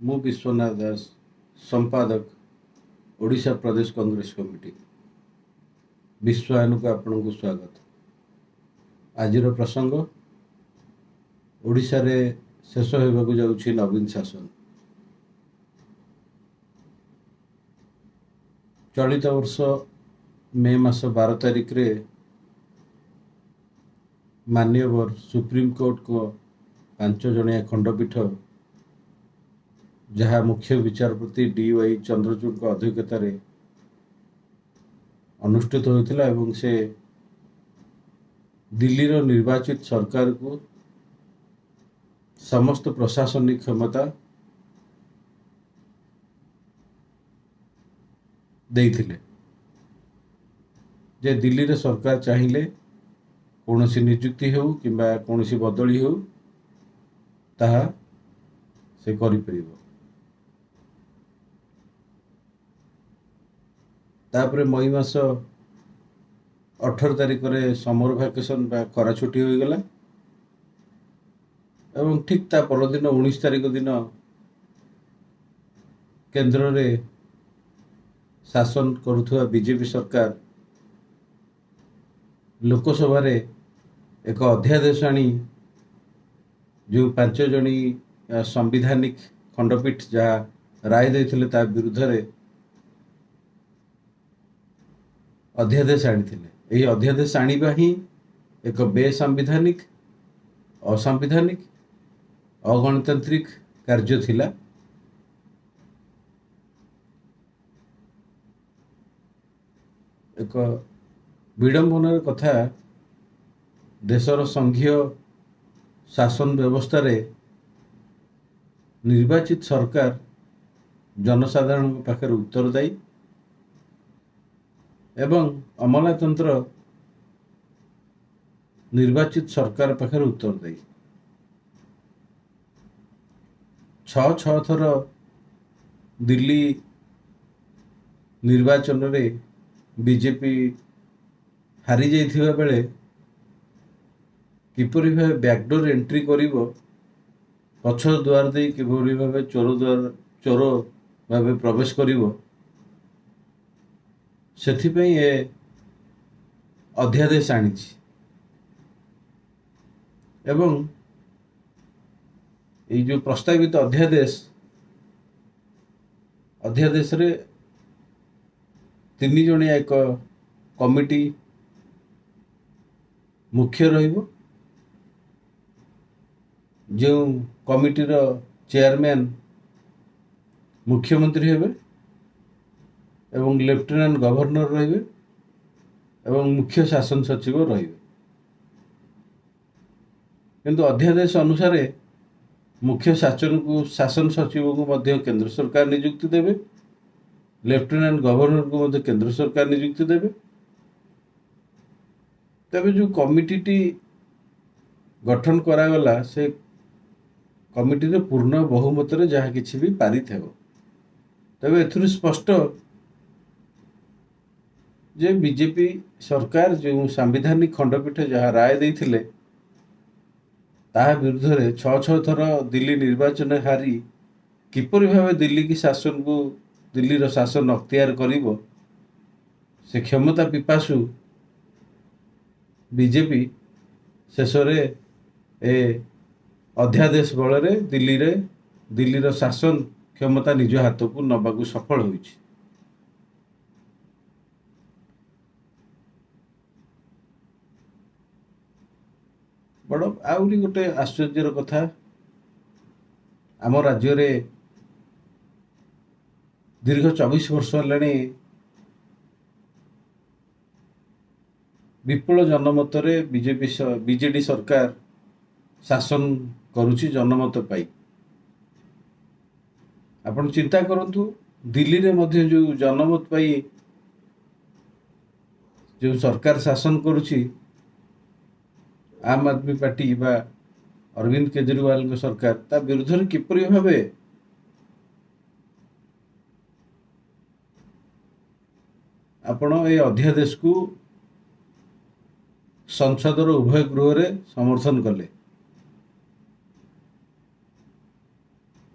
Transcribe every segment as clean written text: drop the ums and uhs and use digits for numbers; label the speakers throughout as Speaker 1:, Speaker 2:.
Speaker 1: ମୁଁ ବିଶ୍ୱନାଥ ଦାସ, ସମ୍ପାଦକ, ଓଡ଼ିଶା ପ୍ରଦେଶ କଂଗ୍ରେସ କମିଟି। ବିଶ୍ୱାୟନକୁ ଆପଣଙ୍କୁ ସ୍ୱାଗତ। ଆଜିର ପ୍ରସଙ୍ଗ, ଓଡ଼ିଶାରେ ଶେଷ ହେବାକୁ ଯାଉଛି ନବୀନ ଶାସନ। ଚଳିତ ବର୍ଷ ମେ ମାସ 12 ତାରିଖରେ ମାନ୍ୟବର ସୁପ୍ରିମକୋର୍ଟଙ୍କ 5 ଜଣିଆ ଖଣ୍ଡପୀଠ, ଯାହା ମୁଖ୍ୟ ବିଚାରପତି ଡି ୱାଇ ଚନ୍ଦ୍ରଚୂଡ଼ଙ୍କ ଅଧ୍ୟକ୍ଷତାରେ ଅନୁଷ୍ଠିତ ହୋଇଥିଲା ଏବଂ ସେ ଦିଲ୍ଲୀର ନିର୍ବାଚିତ ସରକାରକୁ ସମସ୍ତ ପ୍ରଶାସନିକ କ୍ଷମତା ଦେଇଥିଲେ ଯେ ଦିଲ୍ଲୀର ସରକାର ଚାହିଁଲେ କୌଣସି ନିଯୁକ୍ତି ହେଉ କିମ୍ବା କୌଣସି ବଦଳି ହେଉ, ତାହା ସେ କରିପାରିବ। ତାପରେ ମଇ ମାସ 18 ତାରିଖରେ ସମର ଭ୍ୟାକେସନ୍ ବା ଖରା ଛୁଟି ହୋଇଗଲା ଏବଂ ଠିକ୍ ତା ପରଦିନ 19 ତାରିଖ ଦିନ କେନ୍ଦ୍ରରେ ଶାସନ କରୁଥିବା ବିଜେପି ସରକାର ଲୋକସଭାରେ ଏକ ଅଧ୍ୟାଦେଶ ଆଣି ଯେଉଁ 5 ଜଣି ସାମ୍ବିଧାନିକ ଖଣ୍ଡପୀଠ ଯାହା ରାୟ ଦେଇଥିଲେ ତା ବିରୁଦ୍ଧରେ ଅଧ୍ୟାଦେଶ ଆଣିଥିଲେ। ଏହି ଅଧ୍ୟାଦେଶ ଆଣିବା ହିଁ ଏକ ବେସାମ୍ବିଧାନିକ, ଅସାମ୍ବିଧାନିକ, ଅଗଣତାନ୍ତ୍ରିକ କାର୍ଯ୍ୟ ଥିଲା। ଏକ ବିଡ଼ମ୍ବନାର କଥା, ଦେଶର ସଂଘୀୟ ଶାସନ ବ୍ୟବସ୍ଥାରେ ନିର୍ବାଚିତ ସରକାର ଜନସାଧାରଣଙ୍କ ପାଖରେ ଉତ୍ତରଦାୟୀ ଏବଂ ଅମଲାତନ୍ତ୍ର ନିର୍ବାଚିତ ସରକାର ପାଖରେ ଉତ୍ତରଦାୟୀ। 6 6 ଥର ଦିଲ୍ଲୀ ନିର୍ବାଚନରେ ବିଜେପି ହାରି ଯାଇଥିବା ବେଳେ କିପରି ଭାବେ ବ୍ୟାକଡୋର ଏଣ୍ଟ୍ରି କରିବ, ପଛ ଦ୍ୱାର ଦେଇ କିଭଳି ଭାବେ ଚୋର ଭାବେ ପ୍ରବେଶ କରିବ, ସେଥିପାଇଁ ଏ ଅଧ୍ୟାଦେଶ ଆଣିଛି। ଏବଂ ଏଇ ଯେଉଁ ପ୍ରସ୍ତାବିତ ଅଧ୍ୟାଦେଶରେ 3 ଜଣିଆ ଏକ କମିଟି ମୁଖ୍ୟ ରହିବ, ଯେଉଁ କମିଟିର ଚେୟାରମ୍ୟାନ୍ ମୁଖ୍ୟମନ୍ତ୍ରୀ ହେବେ ଏବଂ ଲେଫ୍ଟନାଣ୍ଟ ଗଭର୍ଣ୍ଣର ରହିବେ ଏବଂ ମୁଖ୍ୟ ଶାସନ ସଚିବ ରହିବେ। କିନ୍ତୁ ଅଧ୍ୟାଦେଶ ଅନୁସାରେ ମୁଖ୍ୟ ଶାସନ ସଚିବଙ୍କୁ ମଧ୍ୟ କେନ୍ଦ୍ର ସରକାର ନିଯୁକ୍ତି ଦେବେ, ଲେଫ୍ଟନାଣ୍ଟ ଗଭର୍ଣ୍ଣରଙ୍କୁ ମଧ୍ୟ କେନ୍ଦ୍ର ସରକାର ନିଯୁକ୍ତି ଦେବେ। ତେବେ ଯେଉଁ କମିଟିଟି ଗଠନ କରାଗଲା, ସେ କମିଟିରେ ପୂର୍ଣ୍ଣ ବହୁମତରେ ଯାହା କିଛି ବି ପାରିତ ହେବ। ତେବେ ଏଥିରୁ ସ୍ପଷ୍ଟ ଯେ ବିଜେପି ସରକାର ଯେଉଁ ସାମ୍ବିଧାନିକ ଖଣ୍ଡପୀଠ ଯାହା ରାୟ ଦେଇଥିଲେ ତାହା ବିରୁଦ୍ଧରେ 6 6 ଥର ଦିଲ୍ଲୀ ନିର୍ବାଚନ ହାରି କିପରି ଭାବେ ଦିଲ୍ଲୀର ଶାସନ ଅକ୍ତିଆର କରିବ, ସେ କ୍ଷମତା ପିପାସୁ ବିଜେପି ଶେଷରେ ଏ ଅଧ୍ୟାଦେଶ ବଳରେ ଦିଲ୍ଲୀର ଶାସନ କ୍ଷମତା ନିଜ ହାତକୁ ନେବାକୁ ସଫଳ ହୋଇଛି। ବଡ଼ ଆହୁରି ଗୋଟେ ଆଶ୍ଚର୍ଯ୍ୟର କଥା, ଆମ ରାଜ୍ୟରେ ଦୀର୍ଘ 24 ବର୍ଷ ହେଲାଣି ବିପୁଳ ଜନମତରେ ବିଜେଡି ସରକାର ଶାସନ କରୁଛି ଜନମତ ପାଇ। ଆପଣ ଚିନ୍ତା କରନ୍ତୁ, ଦିଲ୍ଲୀରେ ମଧ୍ୟ ଯେଉଁ ଜନମତ ପାଇ ଯେଉଁ ସରକାର ଶାସନ କରୁଛି, ଆମ୍ ଆଦମୀ ପାର୍ଟି ବା ଅରବିନ୍ଦ କେଜରିୱାଲଙ୍କ ସରକାର, ତା ବିରୁଦ୍ଧରେ କିପରି ଭାବେ ଆପଣ ଏ ଅଧ୍ୟାଦେଶକୁ ସଂସଦର ଉଭୟ ଗୃହରେ ସମର୍ଥନ କଲେ।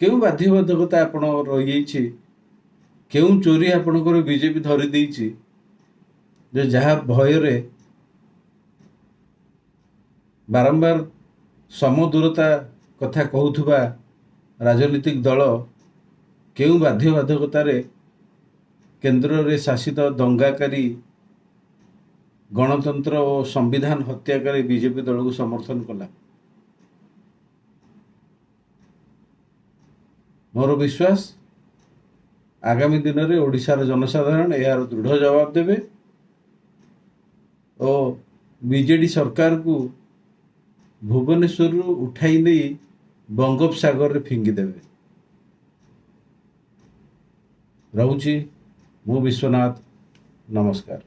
Speaker 1: କେଉଁ ବାଧ୍ୟବାଧକତା ଆପଣ ରହିଯାଇଛି, କେଉଁ ଚୋରି ଆପଣଙ୍କର ବିଜେପି ଧରି ଦେଇଛି ଯେ ଯାହା ଭୟରେ ବାରମ୍ବାର ସମଦୂରତା କଥା କହୁଥିବା ରାଜନୈତିକ ଦଳ କେଉଁ ବାଧ୍ୟବାଧକତାରେ କେନ୍ଦ୍ରରେ ଶାସିତ ଦଙ୍ଗାକାରୀ, ଗଣତନ୍ତ୍ର ଓ ସମ୍ବିଧାନ ହତ୍ୟାକାରୀ ବିଜେପି ଦଳକୁ ସମର୍ଥନ କଲା? ମୋର ବିଶ୍ୱାସ, ଆଗାମୀ ଦିନରେ ଓଡ଼ିଶାର ଜନସାଧାରଣ ଏହାର ଦୃଢ଼ ଜବାବ ଦେବେ ଓ ବିଜେଡ଼ି ସରକାରକୁ ଭୁବନେଶ୍ୱରରୁ ଉଠାଇ ନେଇ ବଙ୍ଗୋପସାଗରରେ ଫିଙ୍ଗିଦେବେ। ରହୁଛି, ମୁଁ ବିଶ୍ୱନାଥ, ନମସ୍କାର।